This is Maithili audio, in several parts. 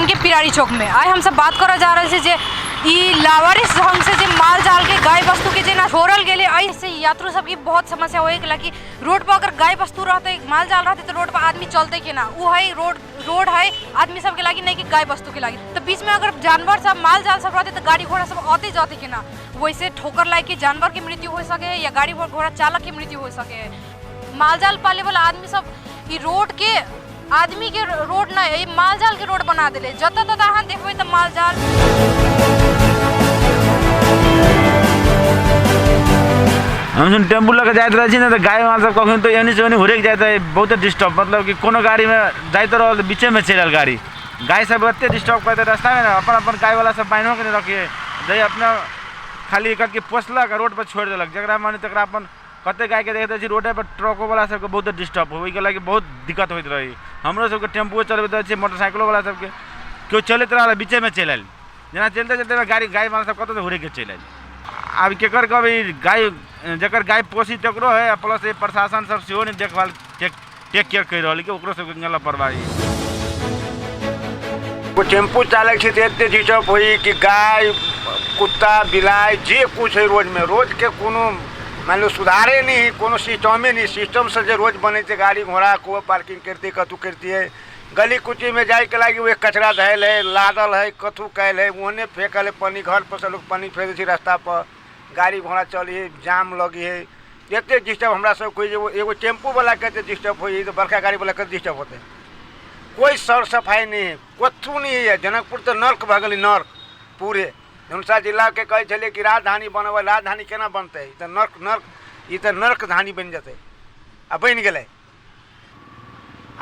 के पिरारी चौक में। आइ हमसब बात करऽ जा रहल छी जे ई लावारिस ढंग से जे माल जाल के गाय वस्तु के जेना छोड़ल गेलै, एहिसँ यात्रु सबके बहुत समस्या होइ कि रोड पर अगर गाय वस्तु रहतै, माल जाल रहतै, तऽ रोड पर आदमी चलतै केना? ओ है रोड, रोड है आदमी सबके लागि, नहि कि गाय वस्तुके लागि। तऽ बीचमे अगर जानवर सब, माल जाल सब रहतै, तऽ गाड़ी घोड़ा सब अतै जतै केना? वैसे ठोकर लागि के जानवर के मृत्यु हो सके है या गाड़ी घोड़ा चालक के मृत्यु हो सके है। माल जाल पाले वाला आदमी सब ई रोड के आदमी के रोड नहीं, ई माल जाल के रोड बना देले। जतऽ ततऽ अहाँ देखबै तऽ माल जाल। हम टेम्पू लऽ कऽ जाइत रहै छी ने, तऽ गाय माल सब कखनो तऽ एनी से ओनी हुरकि जाइत रहै। बहुते डिस्टर्ब, मतलब कि कोनो गाड़ीमे जाइतो रहल तऽ बीचेमे चलि आयल गाड़ी। गाय सब एते डिस्टर्ब करैत रास्तामे ने, अपन अपन गायवला सब बान्हिओ कऽ नहि रखियै जे अपना खाली कऽ पोसलक आ रोडपर छोड़ि देलक, जकरा मन तकरा अपन। कतेक गायके देखैत छी रोडे पर। ट्रको वला सबके बहुते डिस्टर्ब होइ, ओहिके लागि बहुत दिक्कत होइत रहै। हमरो सबके टेम्पुओ चलबैत रहै छियै, मोटरसाइकिलो वला सबके केओ चलैत रहल, बीचेमे चलि आयल। जेना चलिते चलिते गाड़ी गाय माल सब कतऽसँ हुरकि कऽ चलि आयल। आब केकर कहबै? गाय जकर गाय पोसी तकरो हइ, आ प्लस प्रशासन सब सेहो नहि देखभाल टेक केयर करि रहल हइ कि ओकरो सबके लापरवाही। टेम्पू चालक छी तऽ एते डिस्टर्ब होइ कि गाय, कुत्ता, बिलाइ जे कुछ है रोडमे, रोडके कोनो मानि लियौ सुधारे नहि हइ, कोनो सिस्टमे नहि। सिस्टमसँ जे रोड बनै छै, गाड़ी घोड़ा को पार्किंग करितियै, कतहु करितियै। गली कुचीमे जाइके लागि ओ कचरा धयल हइ, लादल हइ, कथू कयल हइ, ओहने फेकल हइ। पानि घरपर सँ लोक पानि फेक दै छै रास्तापर, गाड़ी घोड़ा चलै हइ, जाम लगै हइ। एतेक डिस्टर्ब हमरा सबके होइ जे एगो टेम्पूवलाके एतेक डिस्टर्ब होइ हइ तऽ बड़का गाड़ीवला कतेक डिस्टर्ब होतै? कोइ सर सफाइ नहि हइ, कथू नहि हइ। जनकपुर तऽ नर्क भऽ गेलै, नर्क पूरे। धनुषा जिलाके कहै छलियै कि राजधानी बनबै, राजधानी केना बनतै? ई तऽ नर्क, नर्क, ई तऽ नर्क धानी बनि जेतै आ बनि गेलै।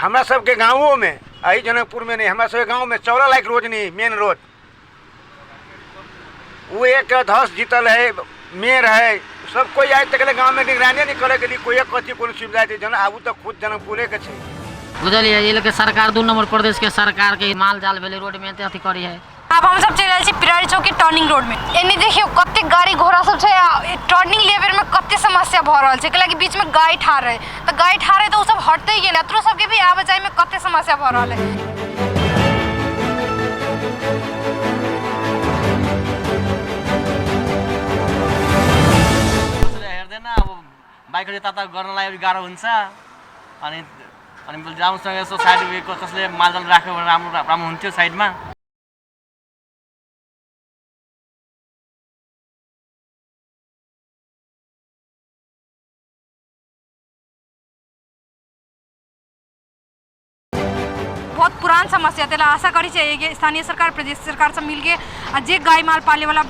हमरा सबके गाँवोमे, एहि जनकपुरमे नहि, हमरा सबके गाँवमे चलऽ लायक रोड नहि, मेन रोड ओ एक धस जीतल है, मेयर है, सब कोइ आइ तक गाँवमे निगरानी नहि करैके लिए कोइ कथी कोनो सुविधा छै। जन आबू तऽ खुद जनकपुरेके छै। बुझलियै, एहि लऽ कऽ सरकार, दू नम्बर प्रदेशके सरकारके माल जाल भेलै रोडमे एते अथी करै है। आब हम सब चलि रहल छी पिरारी चौक के टर्निंग रोड में। एने देखियो कते गाड़ी घोड़ा सब छै, आ टर्निंग ले बेर में कते समस्या भऽ रहल छै, कैलाकि बीच में गाय ठाढ़ रहे, तऽ गाय ठाढ़ रहे तऽ ओ सब हटते ही यात्रो सबके भी आवे जाय में कते समस्या भऽ रहल है। कसैले हेर्दैन। अब बाइकहरू यताउता गर्नलाई अलिक गाह्रो हुन्छ। अनि अनि राम्रोसँग यसो साइड कसले मालजाल राख्यो भने राम्रो राम्रो हुन्थ्यो साइडमा। बहुत पुरान समस्या तेला आशा करी चाहिए कि स्थानीय सरकार, प्रदेश सरकार सब मिलके आ जे गाय माल पाले वाला,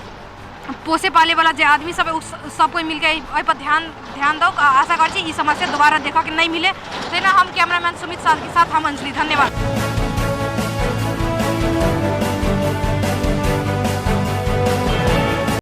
पोसे पाले वाला जे आदमी सब है, उ सब कोई मिलके एहि पर ध्यान ध्यान दौ। आ आशा करै छी ई समस्या दोबारा देखऽ के नहि मिले। तेना हम कैमरामैन सुमित साथ के साथ हम अंजलि, धन्यवाद।